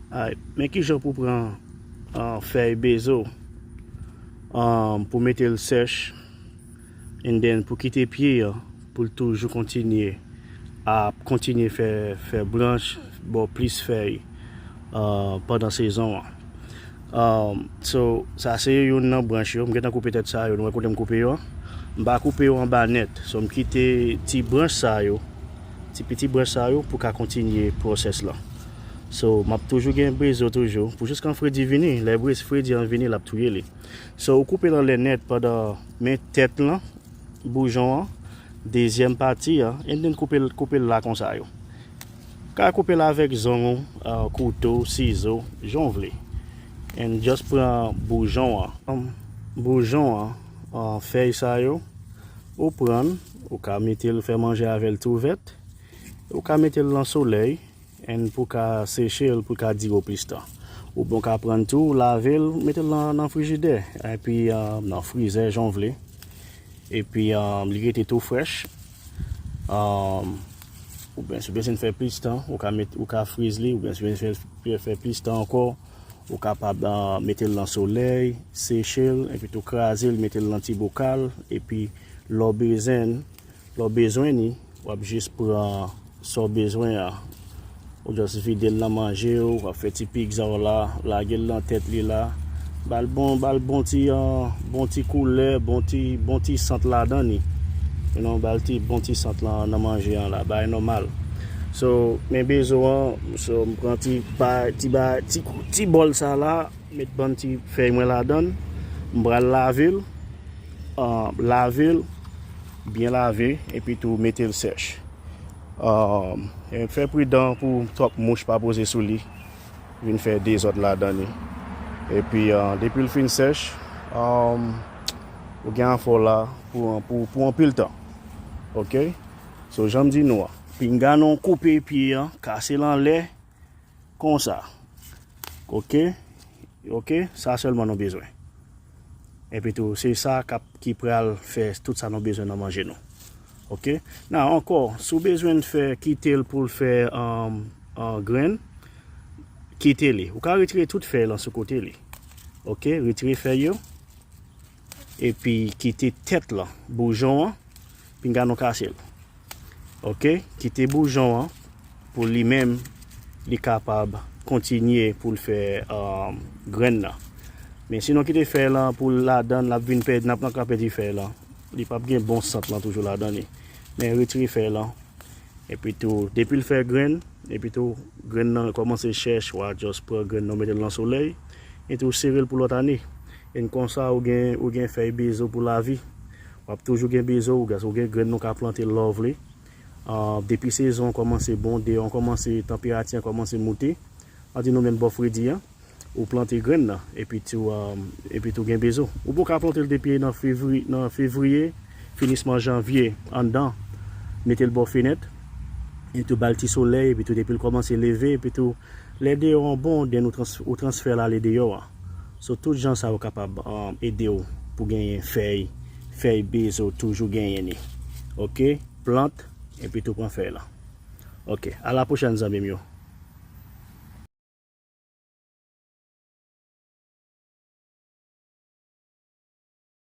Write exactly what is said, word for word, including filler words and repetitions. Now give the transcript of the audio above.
Alright, men kijan pou pran uh, fèy bezo um, pou mete l sèch, and then pou kite pye a pou l toujou kontinye ap kontinye fè fè branch, ba w plis fèy uh, pandan sezon an. Um, so sa se youn nan branch yo. M gentan koupe tèt sa yo, nou wè kote m koupe yo an. M pa koupe yo anba nèt, so m kite ti branch sa yo, ti piti branch sa yo pou ka kontinye pwosès la. So m ap toujou gen bezo toujou pou jiskan fredi vini. Lè brez fredi an vini, l ap touye li. So ou koupe l anlè nèt pandan, men tèt lan, boujon an, dezyèm pati an, and then koupe l koupe l la konsa yo. Ka koupe l avèk zong ou, uh, kouto, sizo, jan w vle. And just pran boujon an. Um, boujon an, uh, fèy sa yo, ou pran l, ou ka mete l fè manje avè l tou vèt, ou ka mete l nan solèy, and pou ka seche l, pou ka dire w plis tan. Oubyen w ka pran tou, lave l, mete l nan, nan frijidè, epi uh, nan frizè, jan w vle. Epi um, li rete tou frèch. Um, oubyen si w bezwen fè plis tan, ou ka, met, ou ka friz li, oubyen si w bezwen fè, fè plis tan ankò, ou kapab uh, mete l nan solèy, seche l, epi tou kraze l, mete l nan ti bokal, epi lè w bezwen, lè w bezwen li, w ap jis pran sa w bezwen an. Ou just vide l nan manje w, w ap fè ti pigza w la, lage l nan tèt li la. Ba l bon, ba l bon ti, uh, bon ti koulè, bon ti, bon ti sant ladan li. You know, ba l ti bon ti sant lan nan manje an la, bay nòmal. So, men bezo an, so, m pran ti ba, ti ba, ti, ti bòl sa la, met bann ti fèy mwen ladan l. M pral lave l, uh, lave l, byen lave, epi tou mete l sèch. Um, fè pridan pou twòp mouch pa poze sou li, vin fè dezòd ladan li. Epi uh, depi l fin sèch, um, ou gen afè w la pou, pou, pou anpil tan. Ok? So, jan m di nou an, pinga nou koupe pye an, kase l anlè, konsa. Ok? Ok? Sa sèlman nou bezwen. Epi tou, se sa k ap, ki pral fè tout sa nou bezwen nan manje nou. Ok? Nan, ankò, si w bezwen fè, kite l pou l fè um, uh, grenn, kite li. Ou ka retire tout fèy lan sou kote li. Ok? Retire fèy yo. Epi kite tèt lan, boujon an, pinga nou kase l. Ok? Kite boujon an pou li menm, li kapab kontinye pou l fè um, grenn nan. Men si nou kite fèy lan pou l ladan l, l ap vin pèdi, n ap nan ka pèdi fèy lan. Li p ap gen bon sant lan toujou ladan li. Men retire fèy lan. Epi tou, depi l fè grenn, epi tou, grenn nan kòmanse chèch, w a just pran grenn nan, w mete l nan solèy, epi tou sere l pou lòt ane. And konsa, ou gen, ou gen fèy bezo pou lavi. W ap toujou gen bezo, ou gen, ou gen grenn nou ka plante lè w vle. Uh, depi sezon an kòmanse bon, deyò an kòmanse, tanperati an kòmanse moute, an di nou menm bò fredi an, ou plante grenn nan, epi tou, um, epi tou gen bezo. Ou poko plante l depi nan fevri, nan fevriye, finisman janvye, anndan, mete l bò fenèt, epi tou ba l ti solèy, epi tou depi l kòmanse leve, epi tou lè deyò an bon, then ou, trans, ou transfè l ale deyò an. So, tout jan sa yo kapab um, ede w pou genyen fèy, fèy bezo toujou genyen li. Ok? Plant, epi tou pran fèy lan. Ok, a la pwochèn zanmi m yo.